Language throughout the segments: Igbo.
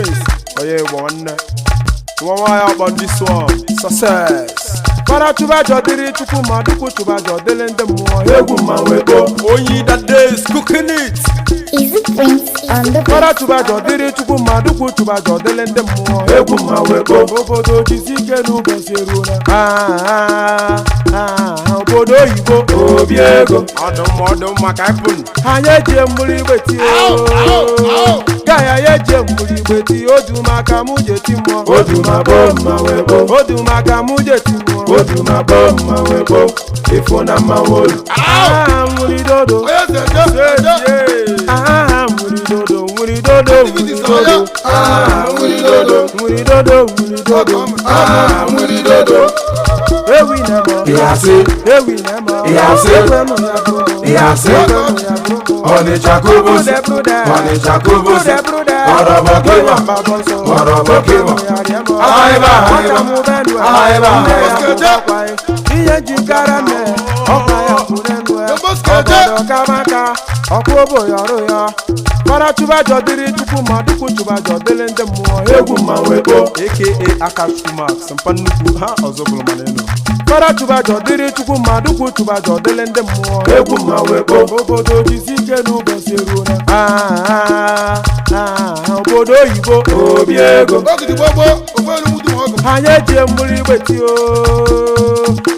Prince. Onye Igbo nwanne. Nwa nwaanyị akpọ this one. Success. Fara chụba dịrị Chukwu ma dukwu chụba dịrị ndị mmụọ egwu mmanwụ ego. Onye that day is cooking it. Easy Prince on the beat. Fara chụba dịrị Chukwu ma dukwu chụba dịrị ndị mmụọ egwu mmanwụ ego. Obodo jisi ike n'ụbọchị eruola. Ah, ah, ah, obodo oyibo obi ego. Ọdụm ọdụm maka iPhone. Anyị ejie mmiri igbe tie gaya ya ejie mmiri igbe tie odumaka mụ je ti mmụọ Odumabo mmanwụ ebo. Odumaka mụ je ti mmụọ Odumabo mmanwụ ebo. Ifo na mmanwụ olu. Ah, nwuri dodo. Ah, nwuri dodo, nwuri dodo, nwuri dodo. Ah, nwuri dodo. Nwuri dodo, nwuri dodo. Ah, nwuri dodo. Ewi na mọ. Ìyàsí. Ewi na mọ. Ìyàsí. Ekwe mụ ya bụrụ mụ. Ìyàsí. Ekwe mụ ya bụrụ mụ. Ọ̀nìjà kóbósì. Ọ̀nìjà kóbósì. Ọ̀rọ̀bọ̀ kíwọ̀. Ọ̀rọ̀bọ̀ kíwọ̀. Ahịba, ahịba. Ahịba, ahịba. Ihe njikara nne ọkwa ya kwuru elu ya ọgọdọ kamaka ọkwa obo ya ọrụ ya mara chụbajọ dịrị Chukwu ma dukwu chụbajọ dịrị ndị mmụọ egwu Egwu mmanwụ ebo. Aka Akachukwu Max mpa nnukwu ha ọzọ bụrụ mana elu. Mara chụbajọ dịrị Chukwu ma dukwu chụbajọ dịrị ndị mmụọ Egwu mmanwụ ebo. Obodo jisi ike n'ụbọchị eruola. Ah, ah, ah, obodo oyibo Obi ego. Anyị ejie mmiri igbe tie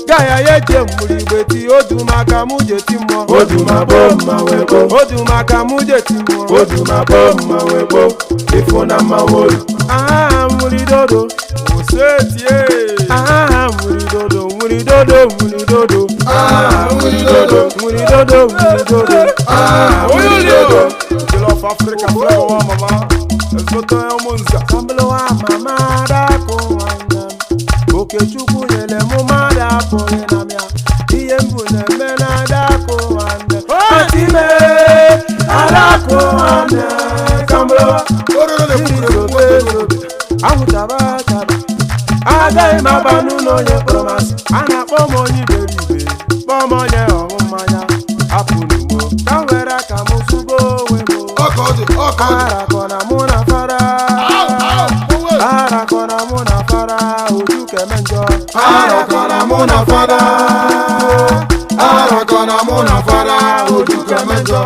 gaya ya ejie mmiri igbe tie odumaka mụ je ti mmụọ Odumabo mmanwụ ebo. Odumaka mụ je ti mmụọ Odumabo mmanwụ ebo. Ifo na mmanwụ olu. Ah, nwuri dodo. Osetie. Ah, nwuri dodo, nwuri dodo, nwuri dodo. Ah, nwuri dodo. Nwuri dodo, nwuri dodo. Ah, nwuri dodo. Jollof of Africa flavor wa mama. Ezigbote onye ụmụnza. Kambụlụwa mama dakụ nwanne m Okechukwu nyere mụ mmadụ apụghị na m ya ihe mbụ na-eme na adakụ nwanne atime adakụ nwanne kambụlụwa ahụchaba chaba agaghị m aba n'ụlọ onye kpọrọ m asị a na-akpọ m onye iberibe kpọọ m onye ọṅụ mmanya apụlugbo ka m were aka m zụgo onwe m arakọ na mụ na fara arakọ na mụ na fara oju keme njọ. Arakọ na mụ na fada. Arakọ na mụ na fada. Ojú kẹmẹjọ.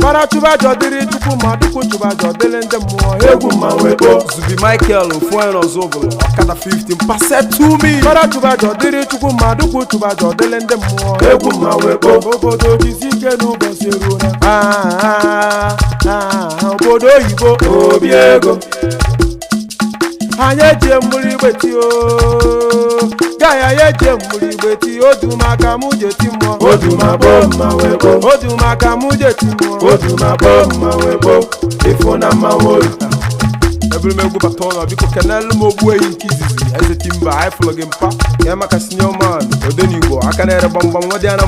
Fara chụbajọ dịrị Chukwu ma dukwu chụbajọ dịrị ndị mmụọ egwu Egwu mmanwụ ebo. Zubi Michael ofu onye n'ọzọ bụrụ ọkada 15 pass to me. Fara chụbajọ dịrị Chukwu ma dukwu chụbajọ dịrị ndị mmụọ Egwu mmanwụ ebo. Obodo jisi ike n'ụbọchị eruola. Ah, ah, ah, obodo oyibo Obi ego. Anyị ejie mmiri igbe tie gaya ya ejie mmiri igbe tie odumaka mụ je ti mmụọ Odumabo mmanwụ ebo. Odumaka mụ je ti mmụọ Odumabo mmanwụ ebo. Ifo na mmanwụ olu. Eburu m egwu bata ụlọ biko kenelu m ogbu ehi nke izizi eze timba anyị fụrụ gị mpa ya maka senior man odenigbo aka na-ere gbamgbam nwa dị ana.